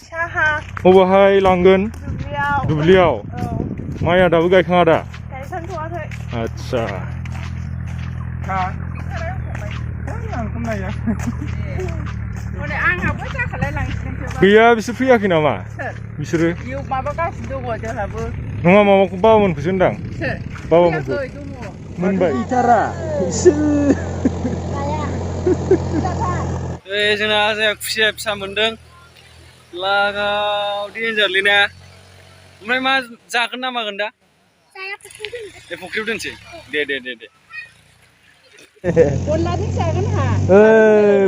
साहा बबेहाय लांगोन दुब्लियाव माइया दाबो गायखाङा दा गायखांथ'वाखै आच्छा गैया बिसोर फैयाखै नामा बिसोरो माबागासिनो दङ जोंहाबो नङा माबाखौ बाबामोनखौसो होनदां बाबामोनखौ मोनबाय इटारा जोंना खुसिया फिसा मोनदों लागाव देन्जारलै ना ओमफ्राय मा जागोन ना मागोन दा फुख्रियाव दोनसै दे अनलाजों जागोन हा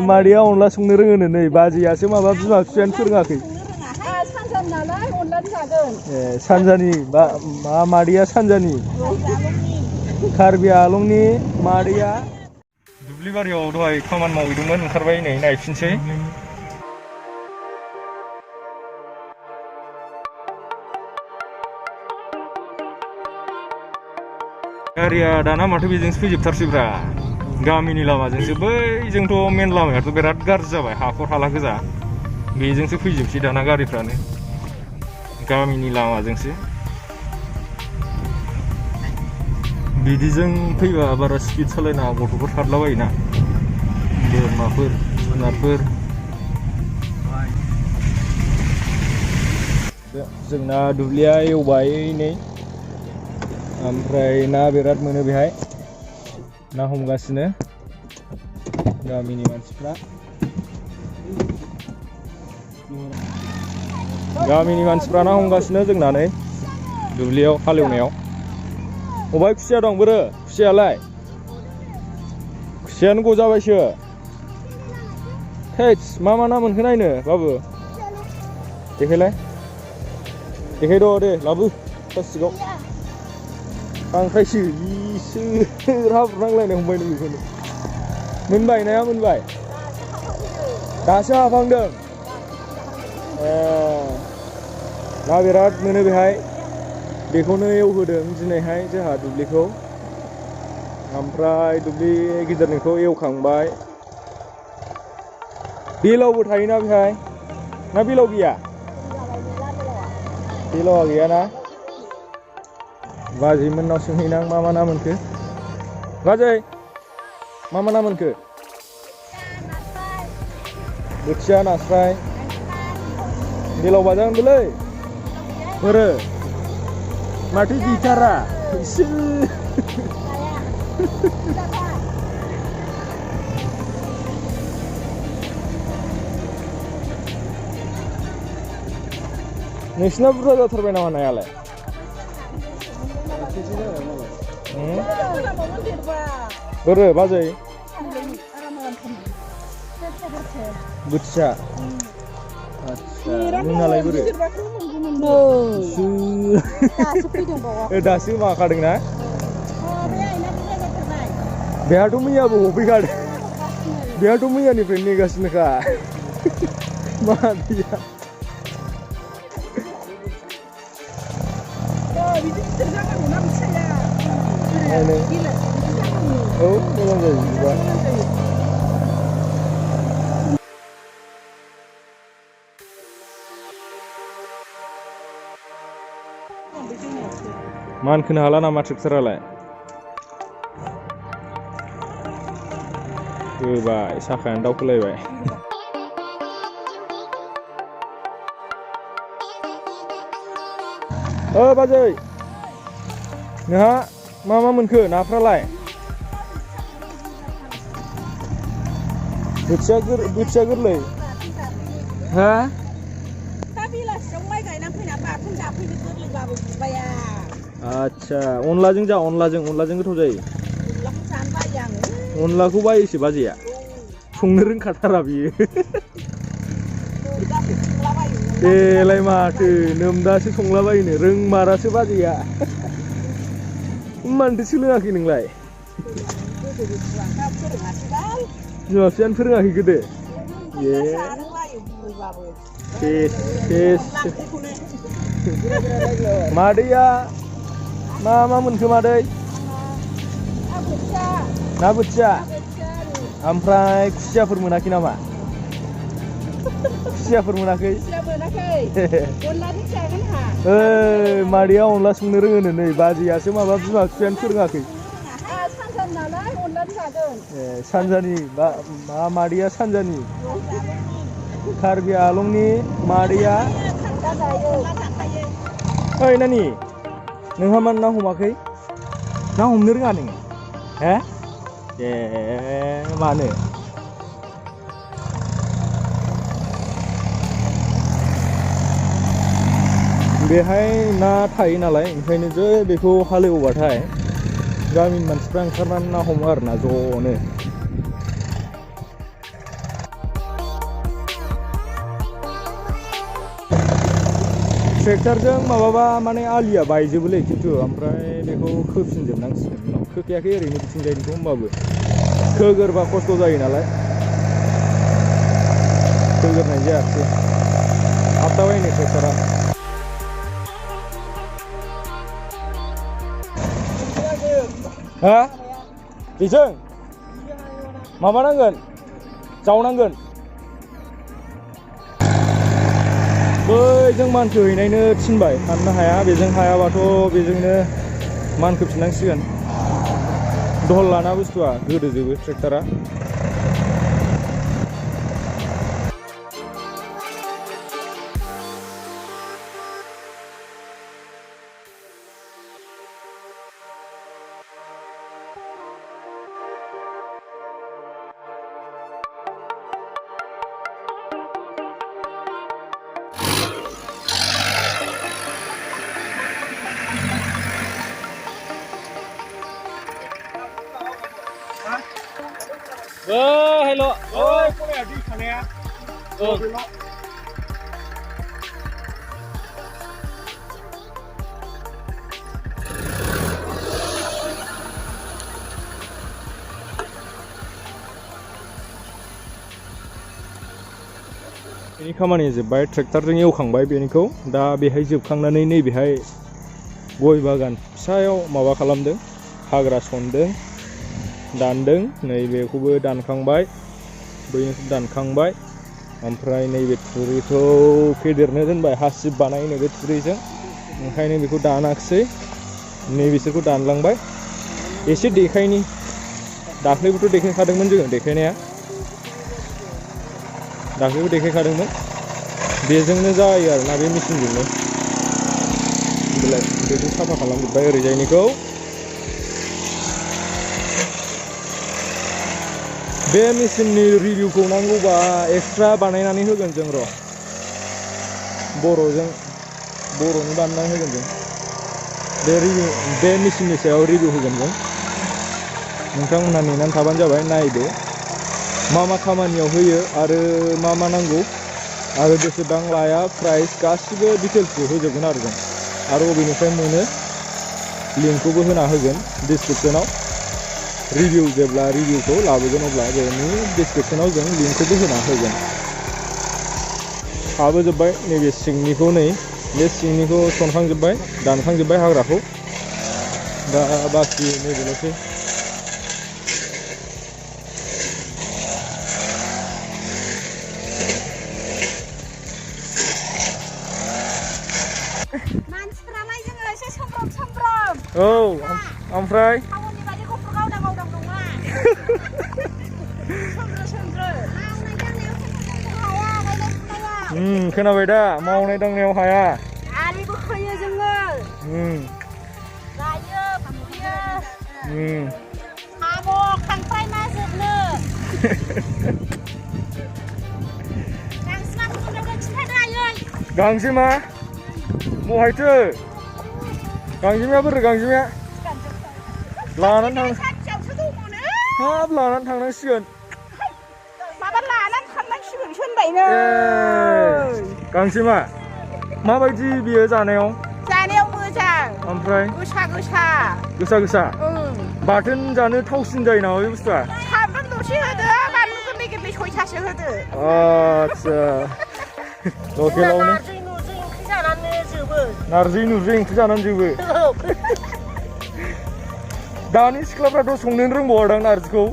मादैया अनला संनो रोङोनो नै बाजैयासो माबा बिमा बिफायानो फोरोङाखै सानजानि नालाय अनलाजों जागोन सानजानि मादैया सानजानि कार्बि आलंनि मादैया दुब्लि बारियाव दहाय खामानि मावहैदोंमोन ओंखारबाय नै नायफिनसै गारिया दाना माथो बेजोंसो फैजोबथारसैब्रा गामिनि लामाजोंसो बैजोंथ' मेन लामायाथ' बिराद गाज्रि जाबाय हाखर हाला गोजा बेजोंसो फैजोबसै दाना गारिफ्रानो गामिनि लामाजोंसो बिदिजों फैबा बारा स्पिड सालायनाङा गथ'फोर खारलाबायोना बोरमाफोर जुनारफोर जोंना दुब्लिया एवबाय नै ओमफ्राय ना बिराद मोनो बेहाय ना हमगासिनो गामिनि मानसिफ्रा ना हमगासिनो जोंना नै दुब्लियाव हालेवनायाव अबाय खुसिया दं बोरो खुसियालाय खुसियानो गजाबायसो थैस मा ना मोनखो नायनो बाबु देखायलाय देखायद' दे लाबो प्लास्टिकआव खांख्राइसो इसोर हाब्रुनांलायनाय हमबाय नों बेखौनो मोनबाय नाया मोनबाय दासो हाफांदों ना बिराद मोनो बेहाय बेखौनो एवहोदों दिनैहाय जोंहा दुब्लिखौ ओमफ्राय दुब्लि गिदिरनिखौ एवखांबाय बेलावबो थायोना बेहाय ना बेलाव गैया बेलावा गैयाना बाजै मोननाव सोंहैनां मा ना मोनखो बाजै मा ना मोनखो बोथिया नास्राय बेलाव बाजागोनबोलै बोरो माथो गैथारा नोंसिना बुरजा जाथारबाय नामा नायालाय बोरो बाजै बोथिया आच्छा नोंनालाय बोरो दासो माखादोंना बेहाथ' मैयाबो हमफैखादों बेहाथ' मैयानिफ्राय नेगासिनोखा मादैया औ मोजां जायो बिदिबा मानखोनो हाला नामा ट्रेक्टरालाय होबाय साखायानो दावखोलायबाय बाजै नोंहा मा मोनखो नाफ्रालाय बोथिया गोरलै हा आच्छा अनलाजों जा अनलाजों गोथाव जायो अनलाखौ बायोसो बाजैया संनो रोंखाथारा बियो देलाय माथो नोमदासो संलाबायनो रोंमारासो बाजैया मानोथो सोलोङाखै नोंलाय बिमा बिफायानो फोरोङाखै गोदो मादैया मा मोनखो मादै ना बोथिया ओमफ्राय खुसियाफोर मोनाखै नामा खुसियाफोर मोनाखै? खुसिया मोनाखै। अनलाजों जागोन हा। मादैया अनला संनो रोङोनो नै बाजैयासो माबा बिमा बिफायानो फोरोङाखै। सानजानि नालाय अनलाजों जागोन। सानजानि मादैया सानजानि कार्बि आलंनि मादैया ओइ नानि नोंहा मानो ना हमाखै? ना हमनो रोङा नोङो? हे? मानो? बेहाय ना थायो नालाय ओंखायनो जे बेखौ हालेवबाथाय गामिनि मानसिफ्रा ओंखारनानै ना हमो आरोना ज'नो। ट्रेक्टरजों माबाबा माने आलिया बायजोबोलै खिन्थु ओमफ्राय बेखौ खोफिनजोबनांसिगोन उनाव। खोखायाखै ओरैनो बिथिंजायनिखौ होमबाबो खोगोरबा खस्थ' जायो नालाय खोगोरनाय जायाखै हाबदाबायनो ट्रेक्टरा। हा? बेजों माबानांगोन जावनांगोन। बैजों मानखोहैनायनो थिनबाय हाननो हाया बेजों हायाबाथ' बेजोंनो मानखोफिननांसिगोन। दहल लाना बुस्थुआ गोदोजोबो ट्रेक्टरा। हेल' ओइ खमाया दै थानाया बेल' बेनि खामानिया जोब्बाय ट्रेक्टरजों एवखांबाय बेनिखौ दा बेहाय जोबखांनानै नैबेहाय गय बागान फिसायाव माबा खालामदों हाग्रा सनदों दानदों नैबेखौबो दानखांबाय बैनिखौ दानखांबाय ओमफ्राय नैबे थुरिखौ फेदेरनो दोनबाय हासिब बानायनो बे थुरिजों ओंखायनो बेखौ दानाखिसै नैबेसोरखौ दानलांबाय एसे देखायनि दाख्लैबोथ' देखायखादोंमोन जोङो देखायनाया दाख्लैबो देखायखादोंमोन बेजोंनो जायो आरोना बे मेचिनजोंनो बेखौ साफा खालामजोब्बाय ओरैजायनिखौ बे मेचिननि रिभिउखौ नांगौबा एक्सट्रा बानायनानै होगोन जों र' बर'नि बानायनानै होगोन जों बे मेचिननि सायाव रिभिउ होगोन जों नोंथांमोनहा नेनानै थाबानो जाबाय नायदो मा मा खामानियाव होयो आरो मा मा नांगौ आरो बेसेबां लाया प्राइस गासिबो डिटेल्सखौ होजोबगोन आरो जों आरो बबेनिफ्राय मोनो लिंकखौबो होना होगोन डिसक्रिपसनाव रिभिउ जेब्ला रिभिउखौ लाबोगोन अब्ला बेनि डिसक्रिपसनाव जों लिंकखौबो होना होगोन हाबोजोब्बाय नैबे सिंनिखौ नै बे सिंनिखौ सनखांजोब्बाय दानखांजोब्बाय हाग्राखौ दा बाखि नैबेल'सै मानसिफ्रालाय जोङो एसे सोमब्रोम औ ओमफ्राय टाउननि बायदि गफुर गावदां गावदां नङा सोमब्रो मावनाय दांनायाव हाया गायनाय फुनाया खोनाबाय दा मावनाय दांनायाव हाया आलिबो खोयो जोङो गायो फुयो साम' खांख्राइ ना जोबनो गांजेमा फुदुंनायखौ खिन्थादो आयै गांजेमा बहायथो गांजेमाया बोरै गांजेमाया लानानै थां हाब लानानै थांनांसिगोन माबा लानानै थांनांसिगोनसो होनबायनो गांजेमा माबायदि बियो जानायाव मोजां ओमफ्राय गोसा बाथोन जानो थावसिन जायो नामा बे बुस्थुआ सामब्राम दरसे होदो बानलु गोरलै गोरलै सयथासो होदो आच्छा लकेलावनो नारजि नुरजि ओंख्रि जानानै जोबो दानि सिख्लाफ्राथ' संनोनो रोंबावादां नारजिखौ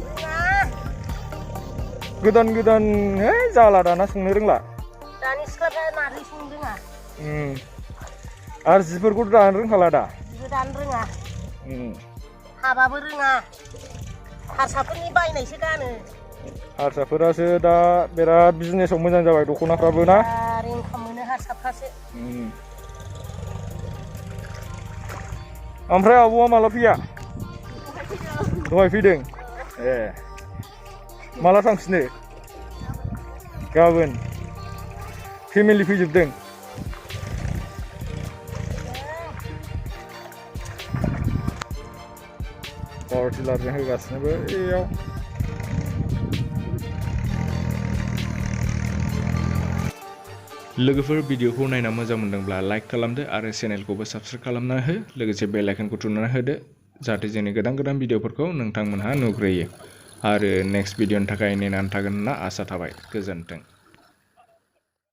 गोदान है जाला दाना संनो रोंला खारै संनो रोङा आरो जिफोरखौ दानो रोंखाला दा जिबो दानो रोङा हाबाबो रोङा हारसाफोरनि बायनायसो गानो हारसाफोरासो दा बिराद बिजनेसाव मोजां जाबाय दख'नाफ्राबो ना इनकाम मोनो हारसाफ्रासो ओमफ्राय आब'आ माला फैया दहाय फैदों ए माला थांफिनो गाबोन फेमिलि फैजोबदों पावार टिलारजों होगासिनोबो एयाव लोगोफोर भिडिअखौ नायना मोजां मोनदोंब्ला लाइक खालामदो आरो चेनेलखौबो साबस्क्राइब खालामना हो लोगोसे बेल आइकनखौ थुनानै होदो जाहाथे जोंनि गोदान गोदान भिडिअफोरखौ नोंथांमोनहा नुग्रोयो आरो नेक्स्ट भिडिअनि थाखाय नेनानै थागोन होनना आसा थाबाय गोजोन्थों।